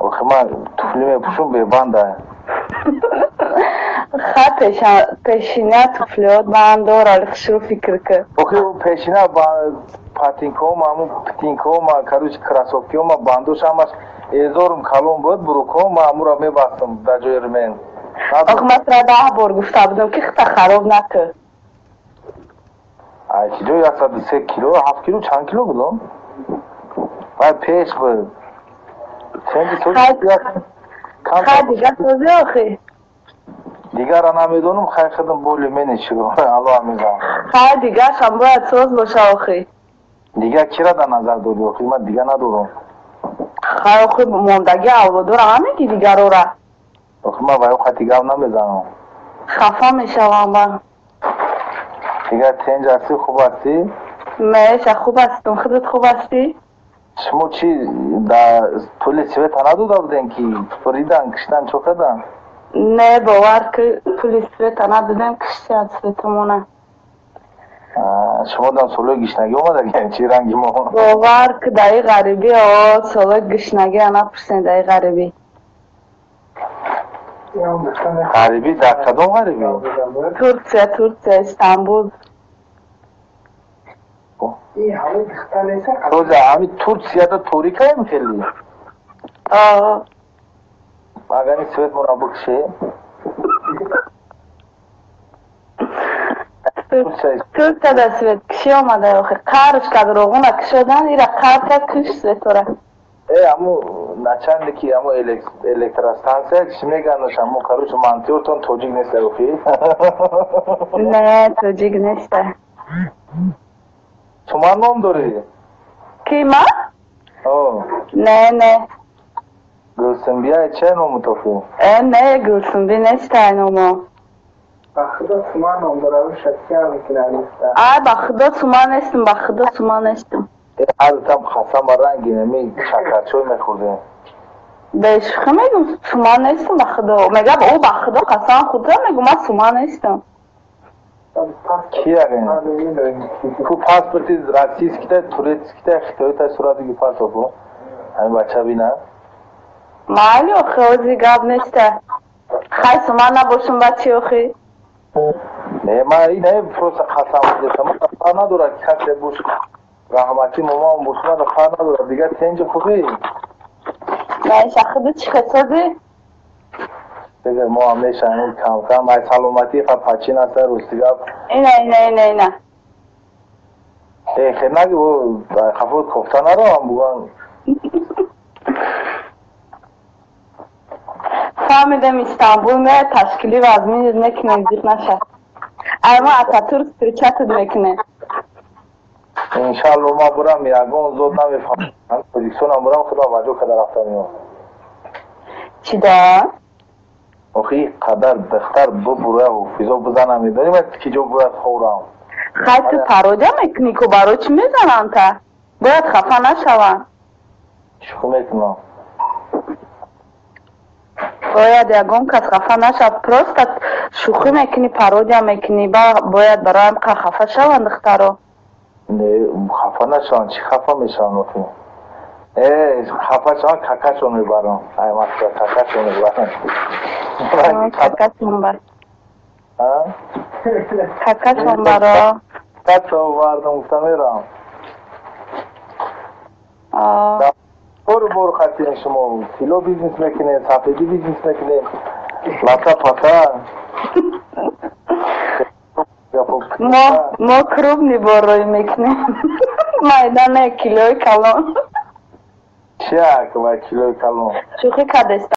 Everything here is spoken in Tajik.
Охи ман туфли мепӯшум бебанда. Ха пешина туфлиот банд дор, али хушрӯ фикр кӣ. Охи пешина патинкома, ҳамун птинкома, короче кроссовкиома бандош ҳамаш эзорум калон буд, буруком ма ҳамура мебастам дар ҷои ремень. Ох, ман тура 10 бор гуфта будам, ки хита хароб накӣ. Ай ки ҷои 103 кило, 7 кило, чанд кило будам? Вай пеш буд. Хай дигар созӣ охи? Дигара намедонам, хай худам боли менешидам. Аллоҳ мезанам. Хай дигаршам бояд соз боша охи. Дигар кира дар назар дорӣ охи? Ман дигар надорам. Хай охи мондагӣ авлодора ҳамеги дигарора. Охи ман ваё хати гап намезанам. Хафа мешавам ба. Дигар тенҷ ҳастӣ, хуб ҳастӣ? Меша хуб ҳастам, худат хуб ҳастӣ? Шумо чӣ дар пули света надода будем, ки буридан, киштан, чо кардан? Не, бовар ки пули света надодем, киштият светамона. Шумо дам солои гишнагӣ омадагем, чӣ ранги мо? Бовар ки даи ғарибӣ, о солои гишнагӣ напурсен даи ғарибӣ. Ғарибӣ дар кадом ғарибӣ? Турсия, Турсия, Истанбул. Тоза ҳами Турсияда торикаем хеле? О. Агар ин свет мона бикше? Турсияда свет киши омада охи. Қарш кард роғуна кишодан, ира қар кард киш светора. Аму начальники аму электростанция чӣ меганаш, аму короче монтёртон тоҷик нест охи? Не, тоҷик нест. Туман ном дорӣ? Ки ма? О. Не, не. Гулсумбия чӣ ному тофи? Не, Гулсумби нест ай номо. Ба худо Туман ном дорад, шакия мекунад неста. Ай ба худо Туман нестам, ба худо Туман нестам. Ҳазратам қасам ба ранги нами шакарчой мехӯрдем. Бешухӣ мегум, Туман нестам ба худо. Мегам ӯ ба худо қасам хӯрда, мегум ман Туман нестам. Ки ягин? Ку паспорти российскита, турецкита, хитоита суратиги партофу. Ҳамин бача бина. Майли охи, ози гап неста. Хай Туман набошум ба чӣ охи? Не, ман ин просто қасам хӯрдам. Ман фарқ надорад касе буш раҳматӣ момон буш, ман фарқ надорад. Дигар тенҷи хубӣ? Не, худо чӣ хесозӣ? Дигар мо ҳам мешавем кам-кам. Ай саломатӣ ха пачин аста рости гап. Ина, ина, ина, ина. Хер наги, хафо кофта наравам буган. Фаҳмидем Истанбул ме ташкили вазмин мекунем, зиқ наша. Ай мо Ататурк встречатат мекунем. Иншалло ман бурам, ягон зод намефаҳмам. Тоҷикистонам бурам, худам ваҷо када рафта меом. Чӣ да? Охи ин қадар духтар бубура ҳофизо бизанам, медонӣ ман ки ҷо бояд хӯрам? Хай ту пародия мекунӣ ку, барои чӣ мезананд та? Бояд хафа нашаванд. Шӯхӣ мекунам. Бояд ягон кас хафа нашавад. Просто шӯхӣ мекунӣ, пародия мекунӣ, бояд бароям хафа шаванд духтаро. Не, хафа нашаванд, чӣ хафа мешаванд охи? Хафа шаванд, какашон мебарам. Ай маска, какашон мебарам. Какашон бар. Какашон баро. Какашон бардам, гуфта мерам. Бору бору хатин шумо тилло бизнес мекунед, сафедӣ бизнес мекунед, лата пата. Мо крупный борроӣ мекунем. Майда не, килои калон. Чия, ва килои калон? Шӯхӣ кардеста.